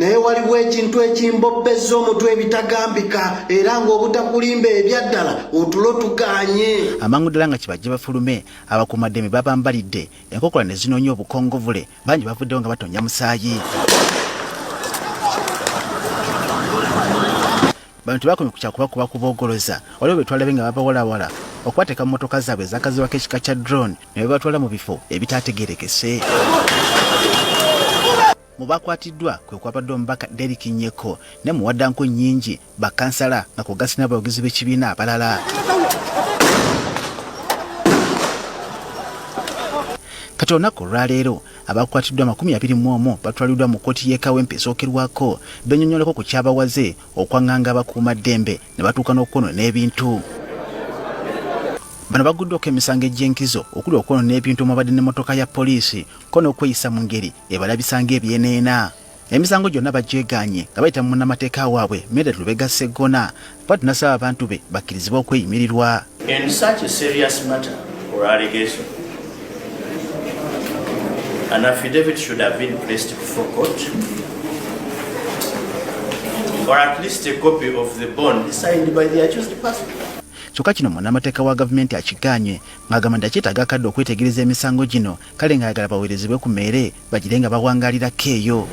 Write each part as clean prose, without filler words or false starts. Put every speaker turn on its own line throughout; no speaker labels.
Naye waliwo ekintu ekimbobbezza omutwe ebitagambika era ng'obutakulimba ebyaddala otulo tugaanye.
Amangu ddala nga kibajje bafulume, abakuumaddembe babambalidde enkokola ne zinoonya obukongovule, bangi bavuddewo nga batonnya musaayi. Bano tebakomye ku kyakubakuba kuboogoloza, waliwo be twalabye nga babawalawala okubateeka mu mmotoka zaabwe ezakazibwako ekika kya drone ne babatwala mu bifo ebitaategeerekese. Mu baakwatiddwa kwe kwabadde omubaka Derrick Nyeko ne Muwaddanku Nnyingi, bakansala nga kw'ogasse n'abawagizi b'ekibiina abalala. Kati olunaku olwaleero abakwatiddwa 21 batwaliddwa mu kkooti y'e Kawempe esookerwako benyonyoleko ku kyabawaze okwang'anga abakuumaddembe ne batuuka n'okwonoona ebintu. Bano bagguddwako emisango egy'enkizo okuli okwonoona ebintu omwabadde n'emmotoka ya poliisi ko n'okweyisa mu ngeri ebalabisa ng'ebyeneena. Emisango gyonna bagyegaanye nga bayita mu munnamateeka waabwe Medard Lubega Sseggona bwatyo n'asaba abantu be bakkirizibwe okweyimirirwa.
In such a serious matter or allegation, an affidavit should have been placed before court or at least a copy of the bond signed by the accused person.
Kyokka kino munnamateeka wa gavumenti akigaanye ng'agamba nti akyetaaga akadde okwetegereza emisango gino kale ng'ayagala baweerezebwe ku meere bagire nga bawangaalirako eyo.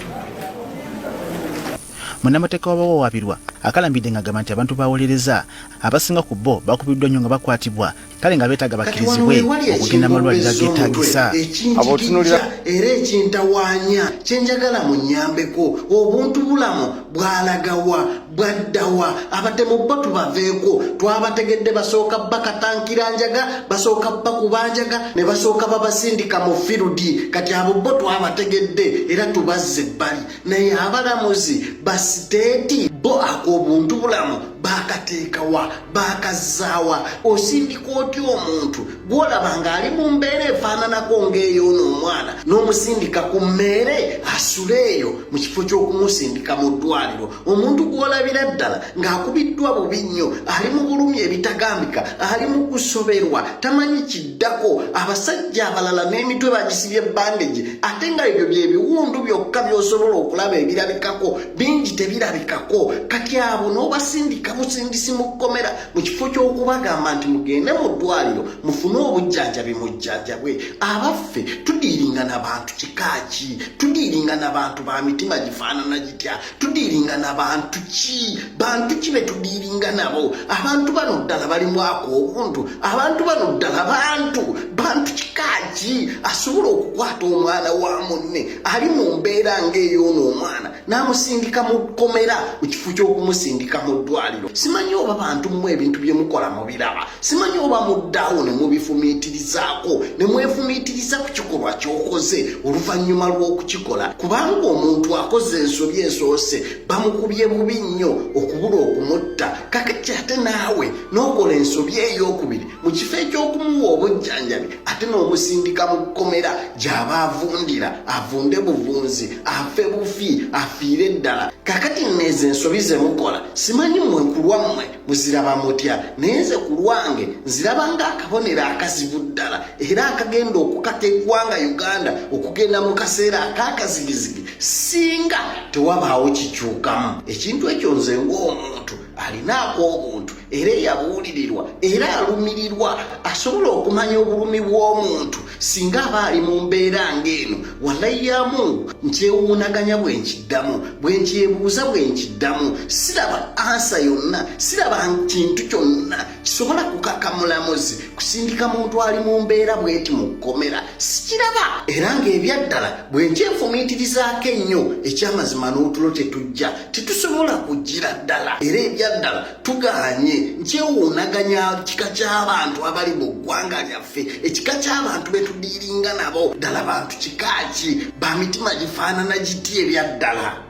Munnamateeka w'abawawaabirwa akalambidde ng'agamba nti abantu b'awolereza abasinga ku bo bakubiddwa nnyo nga bakwatibwa kale nga beetaaga
Kati wano
bakkirizibwe
wewali
okugenda mu malwaliro
ekimbobbezza omutwe,
ageetaagisa.
ekinjigijja era ekintawaanya kye njagala munnyambeko. Obuntubulamu bwalaga wa? Bwadda wa? Abatemu bo tubaveeko. Twabategedde basooka bakatankira njaga, basooka bakuba njaga ne basooka babasindika mu firudi. Kati abo bo twabategedde era tubazza ebbali. Naye abalamuzi ba siteeti bo ak'obuntubulamu baakateeka wa? Baakazzaawa? Osindika otya omuntu gw'olaba ng'ali mu mbeera efaananako ng'ey'ono omwana n'omusindika ku mmeere asule eyo mu kifo ky'okumusindika mu ddwaliro? Omuntu gw'olabira ddala ng'akubiddwa bubi nnyo, ali mu bulumi ebitagambika, ali mu kusoberwa, tamanyi kiddako, abasajja abalala n'emitwe bagisibye bandegi, ate nga ebyo bye biwundu byokka by'osobola okulaba ebirabikako, bingi tebirabikako. Kati abo n'obasindika busindisi mu kkomera mu kifo ky'okubagamba nti mugende mu ddwaliro mufune obujjanjabi mujjanjabwe. Abaffe, tudiiringa na bantu kika ki? Tudiiringa na bantu ba mitima gifaanana gitya? Tudiiringa na bantu ki? Bantu ki be tudiiringa nabo? Abantu bano ddala balimu ak'obuntu? Abantu bano ddala bantu? Bantu kika ki asobola okukwata omwana wa munne ali mu mbeera ng'ey'ono omwana n'amusindika mu kkomera mu kifo ky'okumusindika mu ddwaliro? Simanyi oba bantu mmwe ebintu bye mukola mubiraba. Simanyi oba muddaawo ne mubifumiitirizaako, ne mwefumiitiriza ku kikolwa ky'okoze oluvannyuma lw'okukikola, kubanga omuntu akoze ensobi esoose bamukubye bubi nnyo okubula okumutta, kakati ate naawe n'okola ensobi ey'okubiri mu kifo eky'okumuwa obujjanjabi ate n'omusindika mu kkomera gy'aba avundira, avunde buvunzi, afe bufi, afiire ddala. Kakati nno ezo ensobi ze mukola simanyi mmwe ku lwammwe muziraba mutya, naye nze ku lwange nziraba ng'akabonero akazibu ddala era akagenda okukaka eggwanga Uganda okugenda mu kaseera ak'akazigizigi singa tewabaawo kikyukamu. Ekintu ekyo nze ng'omuntu alina ak'obuntu era eyabuulirirwa era alumirirwa asobola okumanya obulumi bw'omuntu singa aba ali mu mbeera ng'eno, walayi ya Mungu nkyewuunaganya bwe nkiddamu, bwe nkyebuuza bwe nkiddamu, siraba ansa yonna, siraba kintu kyonna kisobola kukaka mulamuzi kusindika muntu ali mu mbeera bw'eti mu kkomera, sikiraba. Era ng'ebyaddala bwe nkyefumiitirizaako ennyo, eky'amazima n'otulo tetujja, tetusobola kujjira ddala, era ebyaddala tugaanye. Nkyewuunaganya kika ky'abantu abali mu ggwanga lyaffe, ekika ky'abantu be tudiiringa nabo, ddala bantu kika ki, ba mitima gifaanana giti ebyaddala?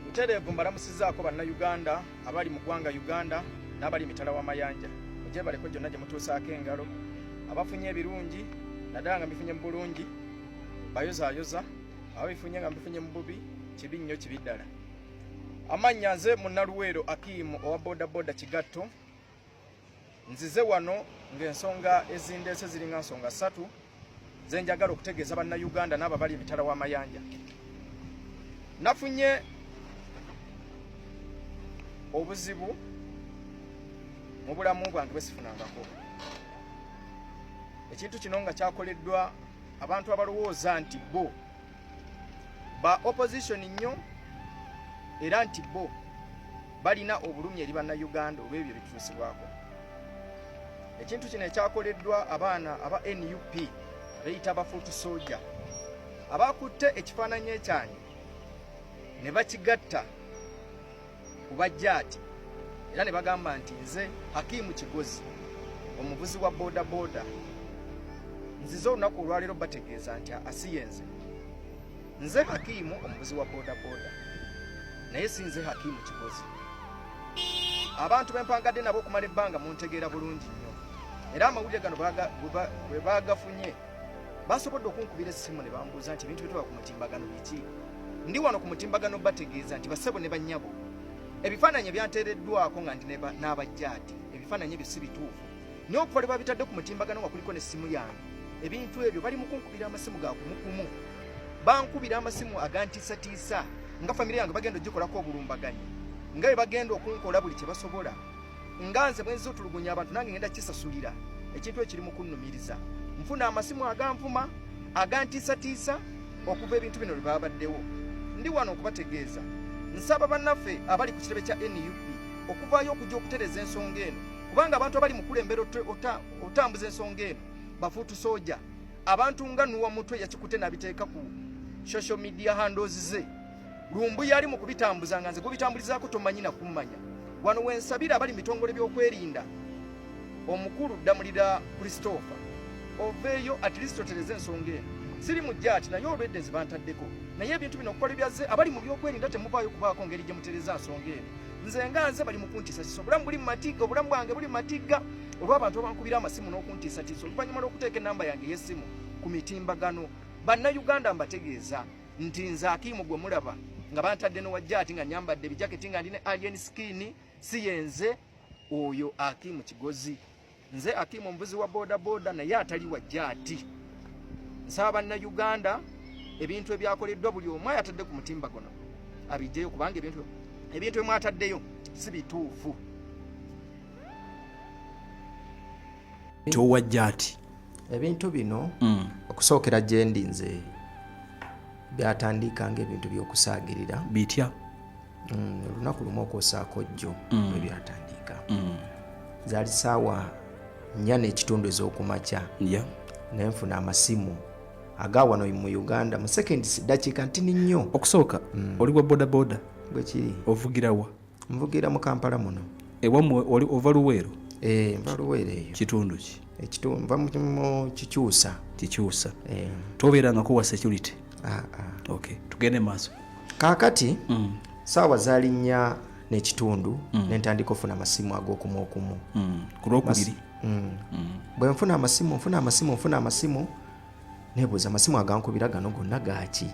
Butereevu mbalamusizaako Bannayuganda abali mu ggwanga Uganda n'abali emitala w'amayanja, mugyebaleko gyonna gye mutuusaako engalo, abafunye ebirungi naddala nga mbifunye mu bulungi bayozaayoza, ababifunye nga mbifunye mu bubi kibi nnyo kibi ddala. Amannya nze Munnaluweero Akiimu owa bodaboda Kigatto. Nzize wano ng'ensonga ezindeese ziringa nsonga ssatu ze njagala okutegeeza Bannayuganda n'abo abali emitala w'amayanja. Nafunye obuzibu mu bulamu bwange bwesifunangako. Ekintu kino nga kyakoleddwa abantu abalowooza nti bo ba opposition nnyo era nti bo balina obulumi eri bannayuganda olw'ebyo bituusibwako. Ekintu kino ekyakoleddwa abaana aba NUP abeyita aba foot soldier abakutte ekifaananyi ekyange ne bakigatta ku bajjaati era ne bagamba nti nze Hakimu Kigozi omuvuzi wa bodaboda nzize olunaku olwaleero bategeeza nti asiyenze nze Hakimu omuvuzi wa bodaboda naye si nze Hakimu Kigozi. Abantu bempangadde nabo okumala ebbanga muntegeera bulungi nnyo era amawulire gano bwe baagafunye basobodde okunkubira essimu ne bambuuza nti ebintu byetuba ku mutimbagano biki. Ndi wano ku mutimbagano bategeeza nti basebo ne bannyabo ebifaananyi ebyanteereddwako nga ndi n'abajjaati ebifaananyi ebyo si bituufu naye okuva lwe babitadde ku mutimbagano nga kuliko n'essimu yange ebintu ebyo bali mu kunkubira amasimu ga kumukumu bankubira amasimu agantiisatiisa nga famire yange bagenda ogikolako obulumbaganyi nga bwe bagenda okunkola buli kye basobola nga nze bwenziza otulugunya abantu nange ngenda kisasulira ekintu ekiri mu kunnumiriza nfuna amasimu aganvuma agantiisatiisa okuva ebintu bino lwe babaddewo ndi wano okubategeeza nsaba bannaffe abali ku kitebe kya nup okuvaayo okujja okutereza ensonga eno kubanga abantu abali mu kulembera otambuza ensonga eno bafuutu sooja abantu nga nuwa mutwe yakikute nabiteeka ku social media handles ze lumbu yali mu kubitambuza nga nze gubitambulizaako tomanyi nakummanya wano wensabira abali mitongole by'okwerinda omukulu Ddamulira Christopher oveeyo at least otereze ensonga eno siri mu jaati naye olwedde nze bantaddeko naye ebintu bino okukola byazze abali mu byokwerinda temuvaayo kubaako ngeri gye mutereza nsonga eno nze nga nze bali mu kuntiisatiisa obulamu buli mu matigga obulamu bwange buli mu matigga olw'abantu abankubira amasimu n'okuntiisatiisa oluvannyuma lw'okuteeka ennamba yange ey'essimu ku mitimbagano bannayuganda mbategeeza nti nze Akiimu gwe mulaba nga bantadde nowajjaati nga nyambadde ebijaketi nga ndi ne alien skin si yenze oyo Akiimu Kigozi nze Akiimu omuvuzi wa bodaboda naye atali wajjaati nsaba bannayuganda ebintu ebyakoleddwa buli omu ayatadde ku mutimbagano abijjeyo kubanga ebintu ebintu emwataddeyo si bituufu
towajjaati
ebintu bino okusookera gye ndi nze byatandika ng'ebintu by'okusaagirira
bitya
olunaku lumu okwosaako jjo bwe byatandika zaali saawa 4:30 ez'okumakya naye nfuna amasimu aga wano mu Uganda mu seconds dakiika ntini nnyo.
Okusooka oli wa bodaboda
bwe kiri.
Ovugirawa?
Nvugira mu Kampala muno.
Ewammwe oli ova Luweero?
Nva Luweero eyo.
Kitundu ki?
Ekitundu nva mu Kikyusa.
Kikyusa. Tobeerangako wa security? Okay, tugende maaso.
Kaakati saawa zaali 4:15 ne ntandika ofuna amasimu ag'okumu okumu.
Ku Lwokubiri?
Bwe nfuna amasimu nfuna amasimu nfuna amasimu nebuuza amasimu agankubira gano gonna gaaki?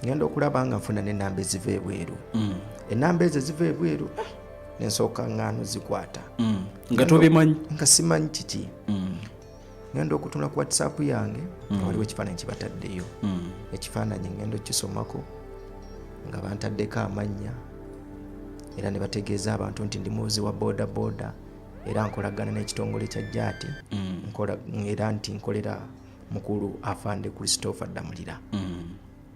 Ngenda okulaba nga nfuna n'ennamba eziva ebweru. Ennamba ezo eziva ebweru nensooka ŋŋaano zikwata.
Nga tobimanyi?
Nga simanyi kiki. Ngenda okutunula ku WhatsApp yange waliwo ekifaananyi kibataddeyo. Ekifaananyi ngenda okukisomako nga bantaddeko amannya era ne bategeeza abantu nti ndi muvuzi wa boda boda era nkolagana n'ekitongole kya Jaati era nti nkolera mukulu afande Christopher Ddamulira.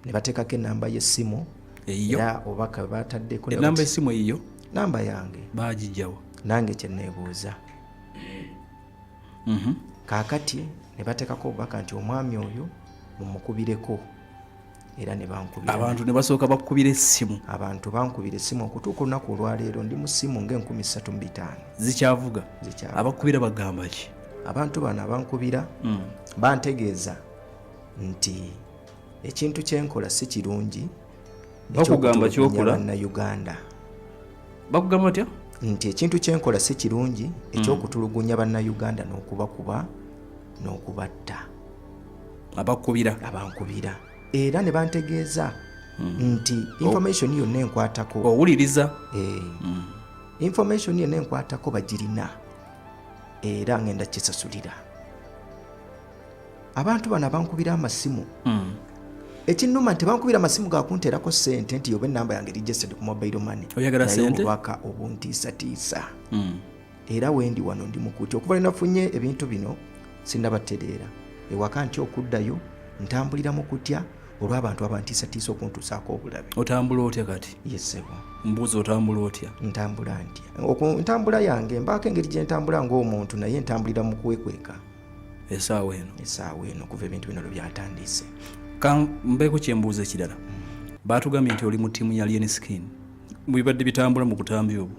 Ne bateekako ennamba y'essimu era obubaka bwe bataddeko
ennamba y'essimu eyiyo?
Namba yange.
Baagijjawa?
Nange kye neebuuza. Kaakati ne bateekako obubaka nti omwami oyo mumukubireko era ne bankubira.
Abantu ne basooka bakubira essimu.
Abantu bankubira essimu okutuuka olunaku olwaleero ndi mu ssimu nga 3500.
Zikyavuga?
Zikyavuga.
Abakubira bagamba ki?
Abantu bano abankubira bantegeeza nti ekintu kyenkola si kirungi.
Bakugamba kyokola?
Bannayuganda.
Bakugamba batya?
Nti ekintu kyenkola si kirungi ekyokutulugunya bannayuganda n'okubakuba n'okubatta.
Abakubira?
Abankubira era ne bantegeeza nti information yonna enkwatako
owuliriza
information yonna enkwatako bagirina era ngenda kisasulira. Abantu bano abankubira amasimu. Ekinnuma nti bankubira amasimu gakunteerako ssente nti oba enamba yange registered ku mobile money.
Oyagala
Naye
ssente?
obubaka obuntiisatiisa. Era wendi wano ndi mukuti okuva lwe nafunye ebintu bino sinnabatereera ewaka, ntya okuddayo, ntambulira mu kutya olw'abantu abantiisatiisa okuntuusaako obulabe.
Otambula otya kati?
Yesebo.
Mbuuza, otambula otya?
Ntambula ntya? Ntambula yange mbaako engeri gye ntambula ng'omuntu, naye ntambulira mu kwekweka.
Esaawa eno?
Essaawa eno, okuva ebintu bino lwe byatandise.
Mbeeko kyembuuza ekirala. Baatugambye nti oli mu ttiimu ya Alien Skin, bibadde bitambula mu butambi obwo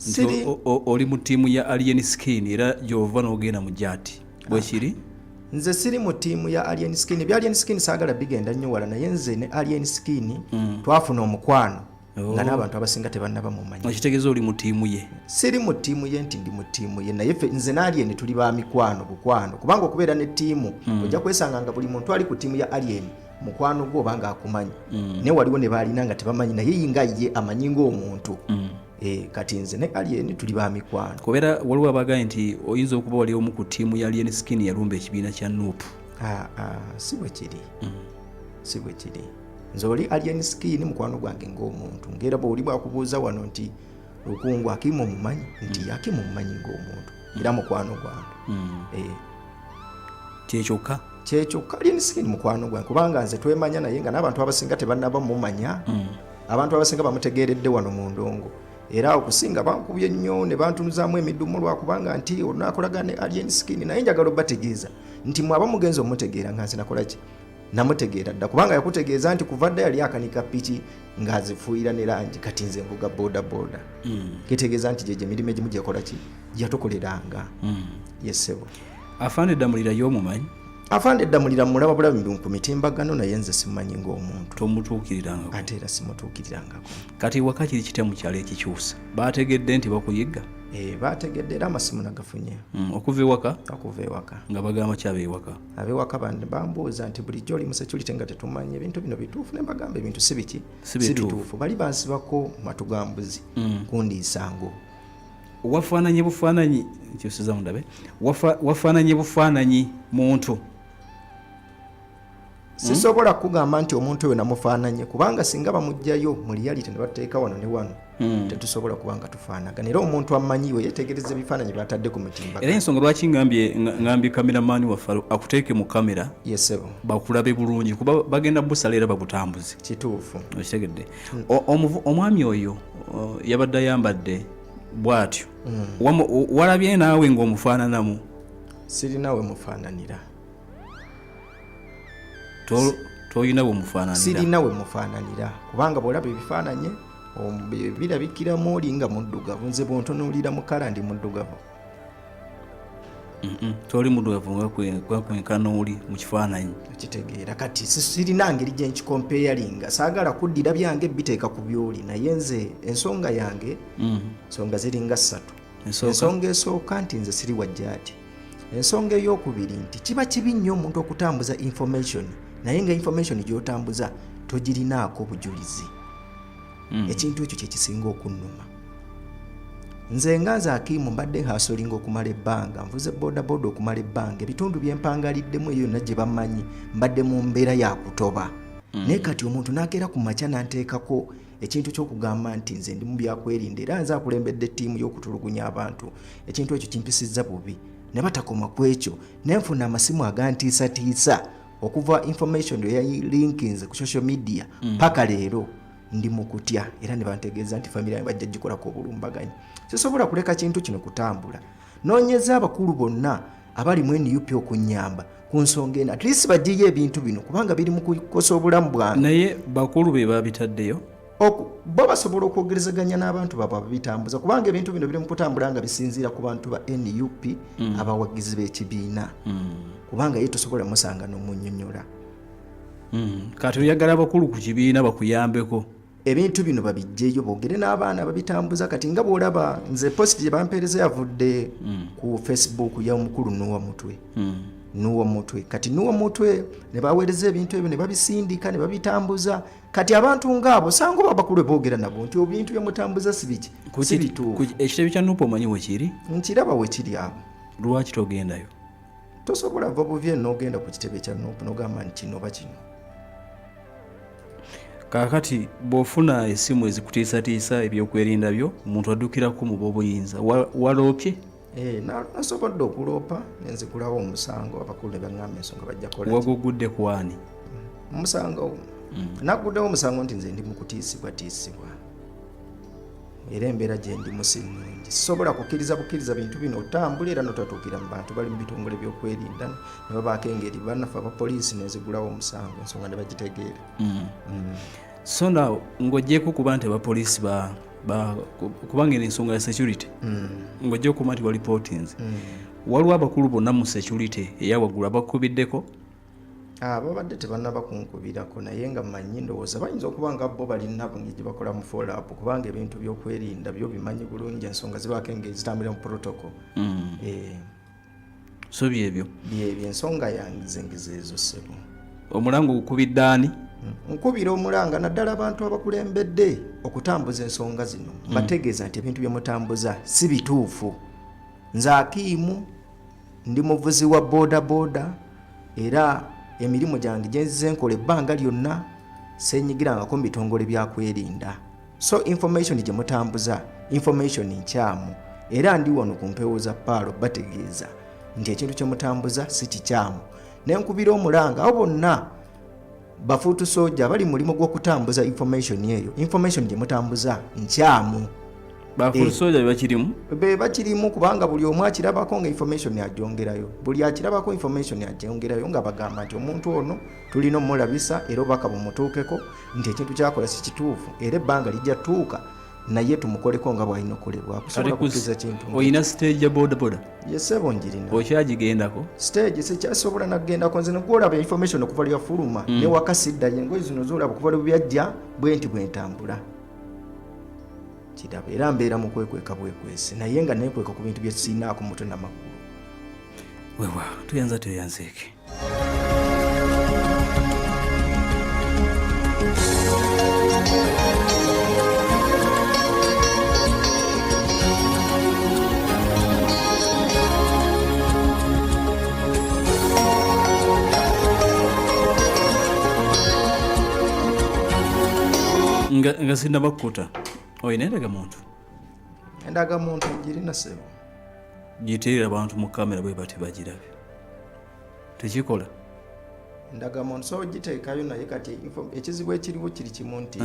nti oli mu ttiimu ya Alien Skin era gy'ova n'ogenda mu jati, bwekiri?
Nze siri mu ttiimu ya Alien Skin. Ebya Alien Skin saagala bigenda nnyo wala, naye nze ne Alien Skin twafuna omukwano nga n'abantu abasinga tebannaba mumanyi.
Ekitegeeza oli mu ttiimu ye?
Siri mu ttiimu ye nti ndi mu ttiimu ye, naye ffe nze ne Alien tuli ba mikwano bukwano, kubanga okubeera ne ttiimu ojja kwesanga nga buli muntu ali ku ttiimu ya Alien mukwano gwo oba nga akumanyi, naye waliwo ne baalina nga tebamanyi, naye ye nga ye amanyi ng'omuntu. Kati nze ne Alien tuli ba mikwano.
Kubeera waliwo abagambye nti oyinza okuba wali omu ku ttiimu ya Alien Skin yalumba ekibiina kya NUP.
Ah, ah, si bwe kiri, si bwe kiri. Nze oli Alien Skin mukwano gwange ng'omuntu, ngaera bwoli bwakubuuza wano nti Lukungu Akimu omumanyi, nti Akimu omumanyi ng'omuntu era mukwano gwange.
Kyekyokka?
Kyekyokka, Alien Skin mukwano gwange kubanga nze twemanya naye nga n'abantu abasinga tebannaba mumanya. Abantu abasinga bamutegeeredde wano mu ndongo, era okusinga bankubye nnyo ne bantunuzaamu emidumu lwakubanga nti onakolagana ne Alien Skin. Naye njagala obategeeza nti mwaba mugenzi omutegeera nga nze nakolaki, namutegeera dda, kubanga yakutegeeza nti kuva dda yali akanika piki ng'azifuuyira ne langi, kati nze nvuga boda boda. Kitegeeza nti gyegyo emirimu egimu gyekola ki, gyatukoleranga. Yesebo.
Afande Ddamulira y'omumanyi?
Afande Ddamulira mulaba bulabi ku mitimbagano, naye nze simumanyi ng'omuntu.
Tomutuukirirangako?
Ate era simutuukirirangako.
Kati waka kiri kitya mu kyalo ekikyusa? Bategedde nti bakuyigga?
Bategedde era amasimu nagafunye.
Okuva ewaka?
Okuva ewaka.
Nga bagamba ki ab'ewaka?
Ab'ewaka bambuuza nti bulijjo oli mu security nga tetumanyi, ebintu bino bituufu? Ne mbagamba ebintu si biki?
Si bituufu.
Bituufu. Bali bansibako matu ga mbuzi kundiisango.
Wafaananye bufaananyi, nkyusiza mundabe. Wafaananye bufaananyi muntu?
Sisobola kugamba nti omuntu oyo namufaananye, kubanga singa bamugjayo mu reality ne bateeka wano ne wano, tetusobola kuba nga tufaanagana. Era omuntu amanyi we yetegereza ebifaananyi byatadde ku mitimbagano.
Era ensonga lwaki ngambye kameramani waffe akuteeke mu kamera
Yesebo.
bakulabe bulungi, kuba bagenda busala era babutambuze.
Kituufu.
Okitegedde? Omwami oyo yabadde ayambadde bw'atyo. Walabye naawe ng'omufaananamu?
Sirina we mufaananira.
Toyina we mufaananira?
Sirina we mufaananira, kubanga bw'olaba ebifaananye birabikiramu oli nga muddugavu. Nze bwontunuulira mu kala ndi muddugavu.
Toli muddugavu nga kwenkana oli mu kifaananyi.
Okitegeera? Kati sirina ngeri gye nkikompeyalinga, saagala kuddira byange biteeka ku byoli, naye nze ensonga yange, ensonga ziringa ssatu.
Esooka?
Ensonga esooka nti nze siri wajjaati. Ensonga eyokubiri nti kiba kibi nnyo omuntu okutambuza information, naye nga information gy'otambuza togirinaako bujulizi. Ekintu ekyo kyekisinga okunnuma. Nze nga nze Akiimu mbadde nhasolinga okumala ebbanga, nvuze bodaboda okumala ebbanga, ebitundu byempangaliddemu eyo yonna gye bamanyi mbadde mu mbeera ya kutoba. Naye kati omuntu n'akeera ku makya n'anteekako ekintu ky'okugamba nti nze ndi mu byakwerinda era nze akulembedde ttiimu y'okutulugunya abantu, ekintu ekyo kimpisizza bubi. Ne batakoma ku ekyo, ne nfuna amasimu agantiisatiisa okuva information eyalinkinze ku social media. Paka leero ndi mu kutya, era ne bantegeeza nti famire yange bajja gikolako obulumbaganyi. Sisobola kuleka kintu kino kutambula. Noonyeza abakulu bonna abali mu NUP okunyamba ku nsonga eno, at least bagiye ebintu bino kubanga biri mu kukosa obulamu bwange.
Naye bakulu be babitaddeyo?
Bo basobola okwogerezeganya n'abantu baabwe ababitambuza, kubanga ebintu bino biri mu kutambula nga bisinziira ku bantu ba NUP, abawagizi b'ekibiina, kubanga ye tosobola musanga n'omunyonyola.
Kati oyagala abakulu ku kibiina bakuyambeko?
Ebintu bino babijjeyo, boogere n'abaana babitambuza. Kati nga bw'olaba nze post gye bampeereza yavudde ku Facebook ya omukulu Nuwa Mutwe. Nuwa Mutwe, kati Nuwa Mutwe ne baweereza ebintu ebyo ne babisindika ne babitambuza. Kati abantu ngaabo sanga oba abakulu boogera nabo nti ebintu byemutambuza si biki, si bituufu.
Ekitebe kya NUP omanyi wekiri?
Nkiraba wekiri awo.
Lwaki togendayo?
Tosobola va buvi eno n'ogenda ku kitebe kya NUP n'ogamba nti kino oba kino.
Kaakati bw'ofuna essimu ezikutiisatiisa ebyokwerinda byo, omuntu addukirako mu b'obuyinza. Waloopye?
Eh, nasobodde okuloopa nenzigulawo omusango, abakulu ne baŋŋamba ensonga bajja kukola ki?
Wagugudde ku ani?
Omusango nagguddewo omusango nti nze ndi mu kutiisibwatiisibwa, era embeera gye ndimu si nnungi, sisobola kukkiriza bukkiriza bintu bino otambula era notatuukira mu bantu bali mu bitongole by'okwerinda ne babaako engeri bannaffe abapoliisi, nenzigulawo omusango ensonga ne bagitegeera.
So now ng'ogyeko kuba nti abapoliisi kubanga eno ensonga ya security, ng'ogyeko kuba nti walipootinze, waliwo abakulu bonna mu security eyawaggulu abakubiddeko?
Ah, babadde tebannaba kunkubirako, naye nga mmanyi ndowooza bayinza okuba nga bo balina engeri gye bakola mu follow up, kubanga ebintu by'okwerinda byo bimanyi bulungi, ensonga zibaako engeri zitambulira mu protocol. Eh,
So byebyo?
Byebyo, ensonga yange zengizo ezo, ssebo.
Omulanga ogukubidde ani?
Nkubira omulanga naddala abantu abakulembedde okutambuza ensonga zino, mbategeeza nti ebintu bye mutambuza si bituufu. Nze Akiimu ndi muvuzi wa boda boda, era emirimu gyange gye nzize nkola ebbanga lyonna senyigirangako mu bitongole byakwerinda. So information gye mutambuza information nkyamu, era ndi wano ku mpewo za Paalo bategeeza nti ekintu kye mutambuza si kikyamu. Nenkubira omulanga abo bonna bafuutu soja abali mu mulimu gw'okutambuza information eyo, information gye mutambuza nkyamu.
Bafuutu soja bebakirimu?
Be bakirimu, kubanga buli omu akirabako nga information agyongerayo, buli akirabako information agyongerayo, nga bagamba nti omuntu ono tulina omulabisa era obubaka bumutuukeko nti ekintu kyakola si kituufu, era ebbanga lijja tuuka naye tumukoleko nga bw'alina okukolebwa. Kusobola kukkiriza kintu nga
Olina stage ya bodaboda?
Yesebo, njirina.
Okyagigendako?
Stage sikyasobola nakugendako. Nze negwolaba information okuva lyafuluma newaka siddayo, engoye zino zolaba okuva lwe byajja bwe nti bwe ntambula kiraba, era mbeera mu kwekweka bwekwesi, naye nga nekweka ku bintu bye siinaako mutwe namagulu.
Wewa tuyanza, tweyanzeeke. Nga sinabakkuta, olina endagamuntu?
Endagamuntu girina, sebo.
Giteerera abantu mu kamera bwe bati bagirabe. Tekikola.
Endagamuntu so giteekayo, naye kati ekizibu ekiriwo kiri kimu nti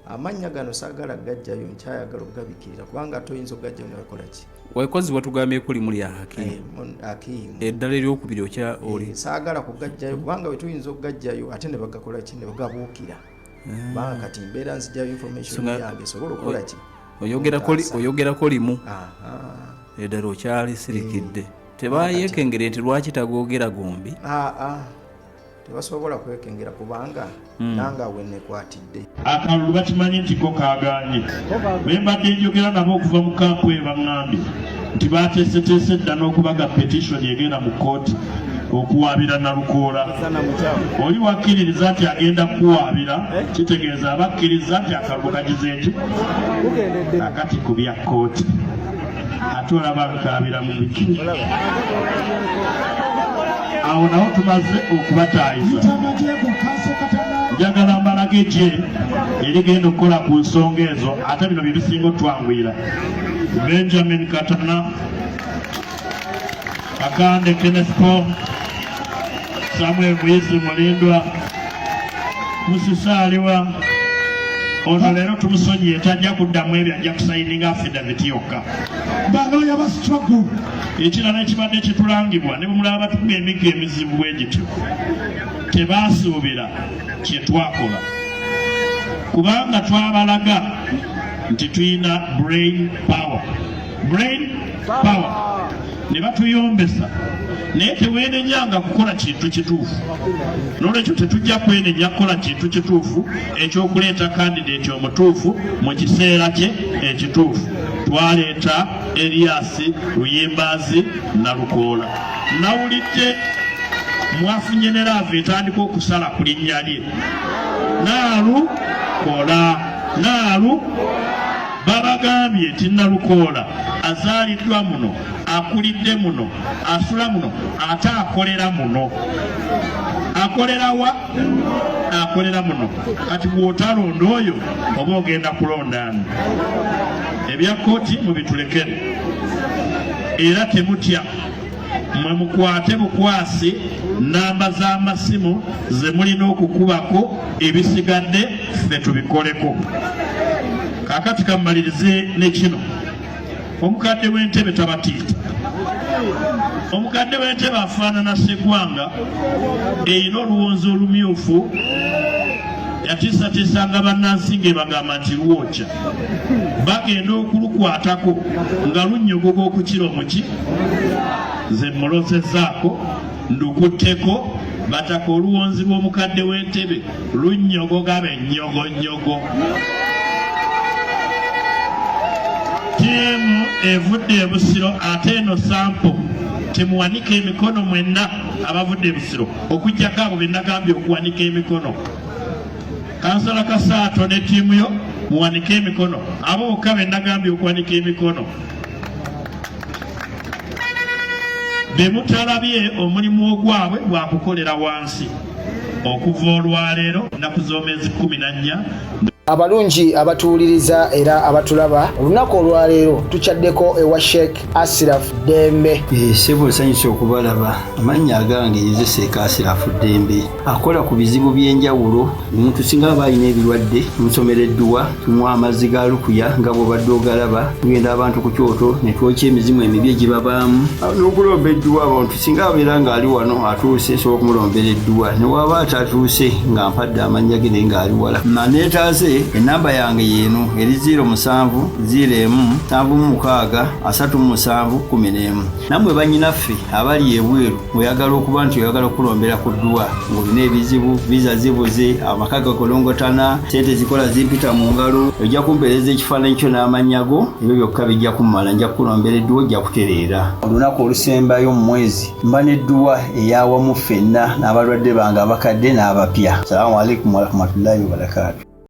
amannya gano saagala gajjayo, nkyayagala okugabikirira, kubanga ate oyinza okugajjayo nebakola ki?
Wakozi watugambyeko limu lya Hakimu.
Hakimu.
Eddala eryokubiri okya oli?
Eh, saagala kugajjayo kubanga bwe tuyinza okugajjayo ate ne bagakola ki, ne bagabuukira, kubanga kati mbeera nzijjayo information yange esobola okukola ki?
Oyogerako
Kuntaasa.
Oyogerako limu.
Aha.
Eddala okyalisirikidde. Tebayekengere nti lwaki tagogera gombi?
Aa, tebasobola kwekengera kubanga nange awe nekwatidde.
Akalulu bakimanyi nti ko kaganye. Be mbadde njogera nabo okuva mu kampu eyo baŋŋambye nti bateeseteese dda n'okubaga petition egenda mu kkooti okuwaabira Nalukoola. Oli wakkiririza nti agenda kukuwaabira, kitegeeza abakkiriza nti akalulu kagize eki akati ku bya kkooti, ate olaba nkaabira mu biki awo. Nawo tumaze okubataayiza. Njagala mbalaga egye erigenda okukola ku nsonga ezo, ate bino bye bisinga otwanguyira. Benjamin Katana, Akande Kenneth Paul, Samuel Muyizi Mulindwa, Musisa aliwa? Ono leero tumusonyiye, tajja kuddamu ebyo, ajja kusayininga affidavit yokka.
Baloya ba struggle.
Ekirala ekibadde kitulangibwa, ne bwemulaba batukuba emiggo emizibu bwe gityo, tebaasuubira kye twakola, kubanga twabalaga nti tulina brain power, brain power, ne batuyombesa. Naye teweenenyanga kukola kintu kituufu. N'olwekyo tetujja kwenenya kukola kintu kituufu ekyokuleeta candidate omutuufu mu kiseera kye ekituufu. Twaleeta Erias Luyimbazi Nalukoola. Nawulidde mwafunye ne love etandika okusala ku linnya lye, Naalu kola naalu. Babagambye nti Nalukoola azaaliddwa muno, akulidde muno, asula muno, ate akolera muno. Akolera wa? Akolera muno. Kati bw'otalonda oyo oba ogenda kulonda ani? Ebya kkooti mubitulekere, era temutya. Mwe mukwate bukwasi namba z'amasimu ze mulina okukubako, ebisigadde ffe tubikoleko. Kaakati kammalirize ne kino. Omukadde w'entebe tabatiita. Omukadde w'entebe afaanana Ssegwanga erina oluwonzi olumyufu, yatiisatiisanga bannansi ng'ebagamba nti lwokya, bagenda okulukwatako nga lunnyogoga okukira omuki. Nze mmulozezzaako, ndukutteko, bataka oluwonzi lw'omukadde w'entebe lunnyogoga be nnyogonyogo. Ttiimu evudde e Busiro ate eno sampo, temuwanika emikono mwenna abavudde e Busiro okuggyako abo be nagambye okuwanika emikono. Kansala Kasaato ne ttiimu yo muwanike emikono, abo bokka be nagambye okuwanika emikono. Be mutalabye omulimu ogwabwe gwakukolera wansi okuva olwaleero ennaku z'omwezi 14.
Abalungi abatuwuliriza era abatulaba, olunaku olwaleero tukyaddeko ewa Sheikh Asiraf Ddembe.
Ssebo nsanyuse okubalaba. Amannya agange nze Sheikh Asiraf Ddembe, akola ku bizibu by'enjawulo. Omuntu singa aba alina ebirwadde tumusomera edduwa, tumuwa amazzi ga lukuya nga bw'obadde ogalaba, tugenda abantu ku kyoto ne twokya emizimu emibi egibabaamu n'okulomba edduwa. Abantu singa abeera ng'ali wano atuuse, nsobola okumulombera edduwa, ne waba atatuuse nga mpadde amannya ge naye ng'ali wala. Aneetaaze ennamba yange y'eno eri 07 01 76 37 11. Nammwe bannyinaffe abali ebweru oyagala okuba nti oyagala okukulombera ku dduwa ng'olina ebizibu, viza zibuze, amaka gakolongotana, ssente zikola zimpita mu ngalo, ojja kumpeereza ekifaananyi kyo n'amannya go, ebyo byokka bijja kummala, nja kukulombera edduwa ojja kutereera. Olunaku olusembayo mu mwezi mba n'edduwa ey'awamu ffenna n'abalwadde bange abakadde n'abapya. Salaamu alaikum warahmatullahi wabarakaatu.